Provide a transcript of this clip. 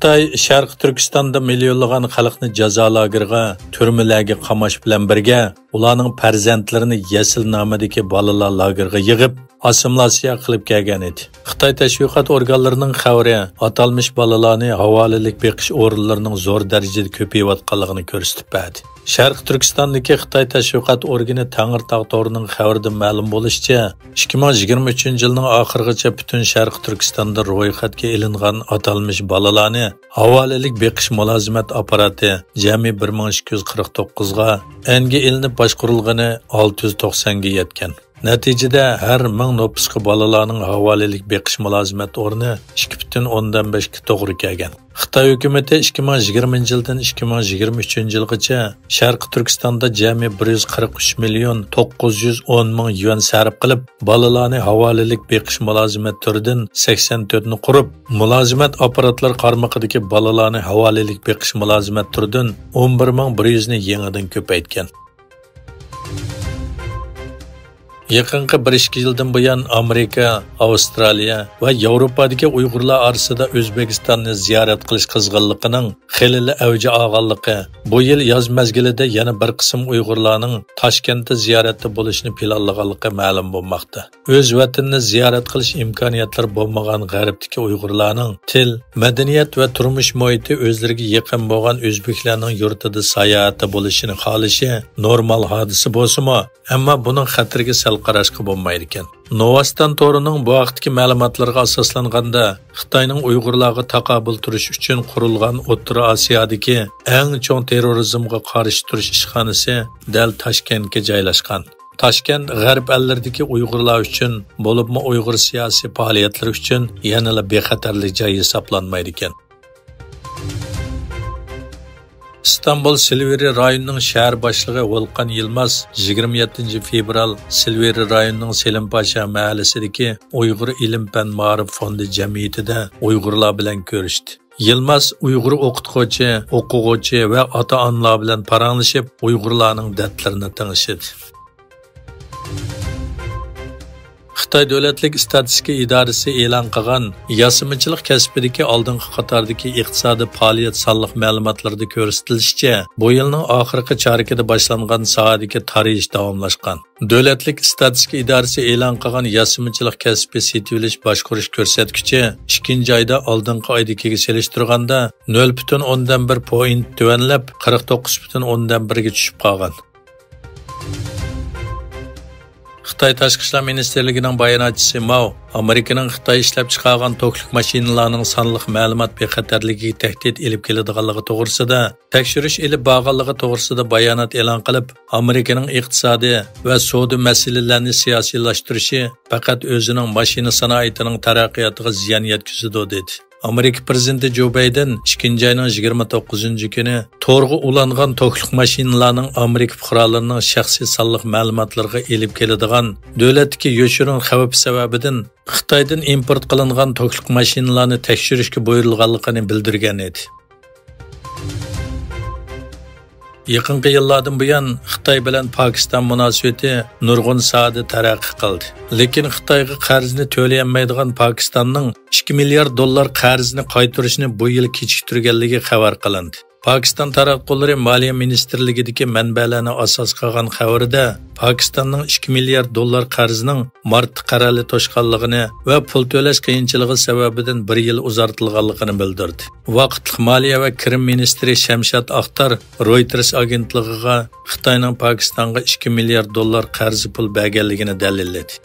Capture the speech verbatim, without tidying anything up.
خىتاي شەرقىي تۈركىستاندا مىليونلىغان خەلقنى جازا لاگېرىغا، تۈرمىلەرگە قاماش بىلەن بىرگە، ئۇلارنىڭ پەرزەنتلىرىنى يەسلى نامىدىكى بالىلار لاگېرىغا يىغىپ، ئاسسىمىلياتسىيە قىلىپ كەلگەن ئىدى. خىتاي تەشۋىقات ئورگانلىرىنىڭ خەۋىرى ئاتالمىش بالىلارنى ھاۋالىلىك بېقىش ئورۇنلىرىنىڭ زور دەرىجىدە كۆپىيىۋاتقانلىقىنى كۆرسىتىپ بەردى. شەرقىي تۈركىستاندىكى خىتاي تەشۋىقات ئورگىنى تەڭرىتاغ تورىنىڭ خەۋىرىدىن مەلۇم بولۇشىچە، ئىككى مىڭ يىگىرمە ئۈچىنچى يىلنىڭ ئاخىرىغىچە پۈتۈن شەرقىي تۈركىستاندا رويخەتكە ئېلىنغان ئاتالمىش بالىلارنى ھاۋالىلىك بېقىش مۇلازىمەت ئاپپاراتى جەمئىي بىر مىڭ ئىككى يۈز قىرىق توققۇزغا، ئەنگە ئېلىنىپ باشقۇرۇلغىنى ئالتە يۈز توقسانغا يەتكەن. نەتىجىدە، ھەر مىڭ نوپۇسقا بالىلارنىڭ ھاۋالىلىك بېقىش مۇلازىمەت ئورنى ئىككى پۈتۈن ئوندىن بەشكە توغرا كەلگەن. خىتاي ھۆكۈمىتى ئىككى مىڭ يىگىرمىنچى يىلدىن ئىككى مىڭ يىگىرمە ئۈچىنچى يىلغىچە شەرقىي تۈركىستاندا جەمئىي بىر يۈز قىرىق ئۈچ مىليون توققۇز يۈز ئون مىڭ يۈەن سەرپ قىلىپ، بالىلارنى ھاۋالىلىك بېقىش مۇلازىمەت تۈرىدىن سەكسەن تۆتنى قۇرۇپ، مۇلازىمەت ئاپپاراتلىرى قارمىقىدىكى بالىلارنى ھاۋالىلىك بېقىش مۇلازىمەت تۈرىدىن ئون بىر مىڭ بىر يۈزنى يېڭىدىن كۆپەيتكەن. يېقىنقى بىر ئىككى يىلدىن بۇيان ئامېرىكا، ئاۋسترالىيە ۋە ياۋروپادىكى ئۇيغۇرلار ئارىسىدا ئۆزبېكىستاننى زىيارەت قىلىش قىزغىنلىقىنىڭ خېلىلا ئەۋج ئالغانلىقى، بۇ يىل ياز مەزگىلىدە يەنە بىر قىسىم ئۇيغۇرلارنىڭ تاشكەنتتە زىيارەتتە بولۇشنى پىلانلىغانلىقى مەلۇم بولماقتا. ئۆز ۋەتىنىنى زىيارەت قىلىش ئىمكانىيەتلىرى بولمىغان غەربتىكى ئۇيغۇرلارنىڭ تىل، مەدەنىيەت ۋە تۇرمۇش مۇھىتى ئۆزلىرىگە يېقىن بولغان ئۆزبېكلەرنىڭ يۇرتىدا ساياھەتتە بولۇشىنى خالىشى نورمال ھادىسە بولسىمۇ، ئەمما بۇنىڭ خەتىرىگە سەل قاراشقا بولمايدىكەن. نوۋاستان تورىنىڭ بۇ ھەقتىكى مەلۇماتلىرىغا ئاساسلانغاندا، خىتاينىڭ ئۇيغۇرلارغا تاقابىل تۇرۇش ئۈچۈن قۇرۇلغان ئوتتۇرا ئاسىيادىكى ئەڭ چوڭ تېررورىزمغا قارشى تۇرۇش ئىشخانىسى دەل تاشكەنتكە جايلاشقان. تاشكەنت غەرب ئەللىرىدىكى ئۇيغۇرلار ئۈچۈن، بولۇپمۇ ئۇيغۇر سىياسىي پائالىيەتلىرى ئۈچۈن يەنىلا بىخەتەرلىك جاي ھېسابلانمايدىكەن. ئىستانبۇل سىلۋېرى رايونىنىڭ شەھەر باشلىقى ۋولقان يىلماز يىگىرمە يەتتىنچى فېۋرال سىلۋېرى رايونىنىڭ سېلىمپاشا مەھەللىسىدىكى ئۇيغۇر ئىلىم-پەن مائارىپ فوندى جەمئىيىتىدە ئۇيغۇرلار بىلەن كۆرۈشتى. يىلماز ئۇيغۇر ئوقۇتقۇچى، ئوقۇغۇچى ۋە ئاتا-ئانىلار بىلەن پاراڭلىشىپ، ئۇيغۇرلارنىڭ دەردلىرىنى تىڭشىدى. خىتاي دۆلەتلىك ئىستاتىستىكا ئىدارىسى ئېلان قىلغان ياسىمىچىلىق كەسپىدىكى ئالدىنقى قاتاردىكى ئىقتىسادىي پائالىيەت سانلىق مەلۇماتلىرىدا كۆرسىتىلىشىچە، بۇ يىلنىڭ ئاخىرقى چارىكىدە باشلانغان ساھەدىكى تارىيىش داۋاملاشقان. دۆلەتلىك ئىستاتىستىكا ئىدارىسى ئېلان قىلغان ياسىمىچىلىق كەسپى سېتىۋېلىش باشقۇرۇش كۆرسەتكۈچى ئىككىنچى ئايدا ئالدىنقى ئايدىكىگە سېلىشتۇرغاندا نۆل پۈتۈن ئوندىن بىر پوينت تۆۋەنلەپ، قىرىق توققۇز پۈتۈن ئوندىن بىرگە چۈشۈپ قالغان. خىتاي تاشقى ئىشلار مىنىستىرلىكىنىڭ باياناتچىسى ماۋ ئامېرىكىنىڭ خىتاي ئىشلەپچىقارغان توكلۇق ماشىنىلارنىڭ سانلىق مەلۇمات بىخەتەرلىكىگە تەھدىت ئېلىپ كېلىدىغانلىقى توغرىسىدا تەكشۈرۈش ئېلىپ بارغانلىقى توغرىسىدا بايانات ئېلان قىلىپ، ئامېرىكىنىڭ ئىقتىسادىي ۋە سودا مەسىلىلەرنى سىياسىيلاشتۇرۇشى پەقەت ئۆزىنىڭ ماشىنا سانائىتىنىڭ تەرەققىياتىغا زىيان يەتكۈزىدۇ، دېدى. ئامېرىكا پىرېزىدېنتى جو بايدېن ئىككىنچى ئاينىڭ يىگىرمە توققۇزىنچى كۈنى تورغا ئۇلانغان توكلۇق ماشىنىلارنىڭ ئامېرىكا پۇقرالىرىنىڭ شەخسىي سانلىق مەلۇماتلىرىغا ئېلىپ كېلىدىغان دۆلەتتىكى يوشۇرۇن خەۋپ سەۋەبىدىن خىتايدىن ئىمپورت قىلىنغان توكلۇق ماشىنىلارنى تەكشۈرۈشكە بۇيرۇلغانلىقىنى بىلدۈرگەن ئىدى. يېقىنقى يىللاردىن بۇيان خىتاي بىلەن پاكىستان مۇناسىۋىتى نۇرغۇن ساھەدە تەرەققىي قىلدى. لېكىن خىتايغا قەرزنى تۆلىيەلمەيدىغان پاكىستاننىڭ ئىككى مىليارد دوللار قەرزىنى قايتۇرۇشنى بۇ يىل كېچىكتۈرگەنلىكى خەۋەر قىلىندى. پاكىستان تاراتقۇلىرى مالىيە مىنىستىرلىكىدىكى مەنبەلەرنى ئاساس قىلغان خەۋىرىدە، پاكىستاننىڭ ئىككى مىليارد دوللار قەرزىنىڭ مارتتا قەرەلى توشقانلىقىنى ۋە پۇل تۆلەش قىيىنچىلىقى سەۋەبىدىن بىر يىل ئۇزارتىلغانلىقىنى بىلدۈردى. ۋاقىتلىق مالىيە ۋە كىرىم مىنىستىرى شەمشاد ئاختار رويتېرس ئاگېنتلىقىغا خىتاينىڭ پاكىستانغا ئىككى مىليارد دوللار قەرز پۇل بەرگەنلىكىنى دەلىللىدى.